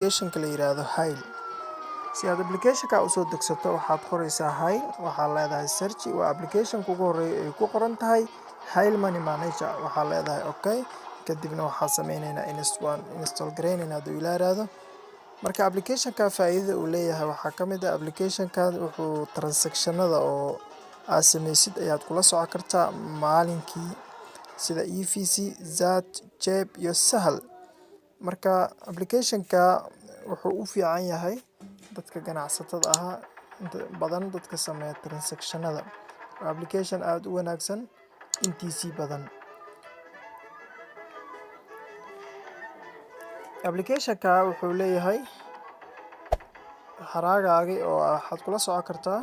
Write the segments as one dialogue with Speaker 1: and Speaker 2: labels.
Speaker 1: Application-ka la yiraahdo Hail. Si aad application-ka usoo degsato, waxaad qoraysaa Hail, waxaad leedahay search. Waa application-ka ugu horeeya ay ku qoran tahay Hail Money Manager. Waxaad leedahay okay. Kadibna waxaa sameyneynaa waan install gareyneynaa, hadduu Ilaah yiraahdo. Marka application-ka faa'iidada uu leeyahay waxaa ka mid ah application-ka wuxuu transaction-ada oo aad sameysid ayaad kula socon kartaa maalinkii, sida EVC, Zaad, Jeeb iyo Sahal. Marka application-ka wuxuu u fiican yahay dadka ganacsatada ah, inta badan dadka sameeya transaction-ada. Waa application aad u wanaagsan intiisii badan. Application-ka wuxuu leeyahay haraagaagi oo waxaad kula socon kartaa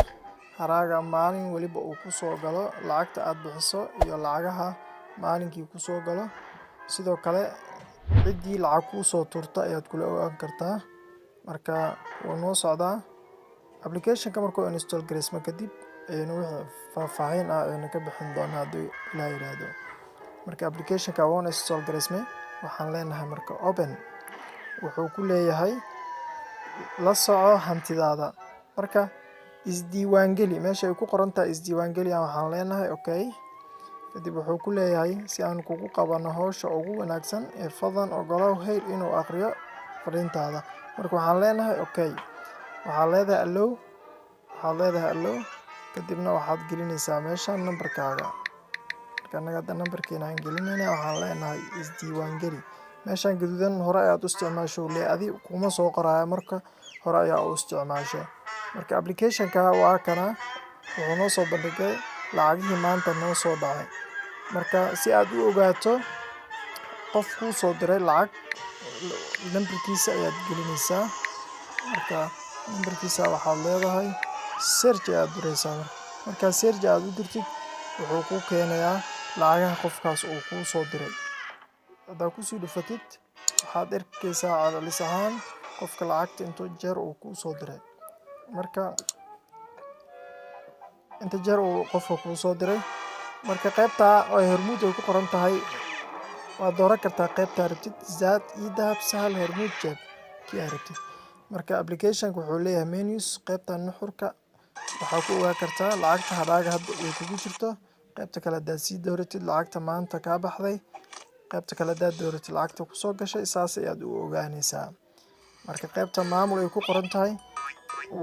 Speaker 1: haraaga maalin waliba uu kusoo galo, lacagta aad bixiso iyo lacagaha maalinkii kusoo galo. Sidoo kale ciddii lacag kuu soo tuurta ayaad kula ogaan kartaa. Marka wuu noo socdaa application-ka. Markuu install gareysmo kadib ayaynu wixii faahfaahin ah aynu ka bixin doonaa, hadduu Ilaah yiraahdo. Marka application-ka wuuna install gareysmay, waxaan leenahay marka open. Wuxuu ku leeyahay la soco hantidaada. Marka isdiiwaangeli, meesha ay ku qoran tahay isdiiwaangeli, waxaan leenahay okay. Kadib wuxuu ku leeyahay si aan kugu qabano hawsha ugu wanaagsan ee fadlan ogolow Hail inuu akhriyo fariintaada. Marka waxaan leenahay okay. Waxaad leedahay allow, waxaad leedahay allow. Kadibna waxaad gelinaysaa meesha nambarkaaga. Marka annaga hadda nambarkeena aan gelinayna, waxaan leenahay isdiiwaangeli. Meeshaan gaduudan hore ayaad u isticmaasho lee, adi kuma soo qoraayo, marka hore ayaa u isticmaashay. Marka application-ka waa kana, wuxuu noo soo bandhigay lacagihii maanta noo soo dhacay. Marka si aad u ogaato qof kuu soo diray lacag, nambarkiisa ayaad gelinaysaa. Marka nambarkiisa waxaad leedahay search ayaad diraysaa. Markaa search aad u dirtid, wuxuu kuu keenayaa lacagaha qofkaas uu kuu soo diray. Haddaad kusii dhufatid, waxaad arkaysaa celcelis ahaan qofka lacagta intuu jeer uu kuu soo diray. Marka inta jeer uu qofka kuu soo diray. Marka qaybta ay Hormuud ay ku qoran tahay waad dooran kartaa qaybta rabtid: Zaad, eDahab, Sahal, Hormuud, Jeeb, kii aad rabtid. Marka application-ka wuxuu leeyahay menus. Qaybta nuxurka waxaa ku ogaan kartaa lacagta hadhaaga hadda ay kugu jirto. Qaybta kale haddaad sii dooratid, lacagta maanta kaa baxday. Qaybta kale haddaad dooratid, lacagta kusoo gashay. Saas ayaad u ogaanaysaa. Marka qaybta maamul ay ku qoran tahay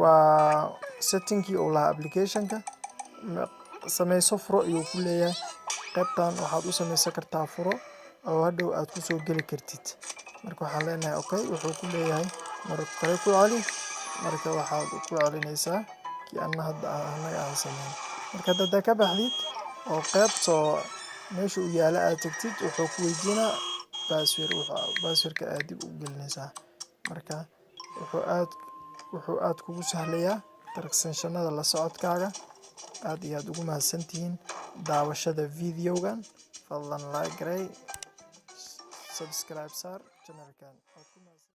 Speaker 1: waa setting-kii uu lahaa application-ka. Sameyso furo ayuu ku leeyahay. Qaybtan waxaad u sameysan kartaa furo oo hadhow aad kusoo geli kartid. Marka waxaan leenahay okay. Wuxuu ku leeyahay mar kale ku celi. Marka waxaad ku celinaysaa kii anna hadda annaga aan sameyn. Marka hadda haddaa ka baxdid oo qaybta meesha uu yaala aad tagtid, wuxuu ku weydiinaa password. Password-ka aad dib u gelinaysaa. Marka wuxuu aad kugu sahlayaa transaction-ada la socodkaaga. Aad iyo aad ugu mahadsantihiin daawashada video-gan. Fadlan like garey, subscribe saar channel-kan.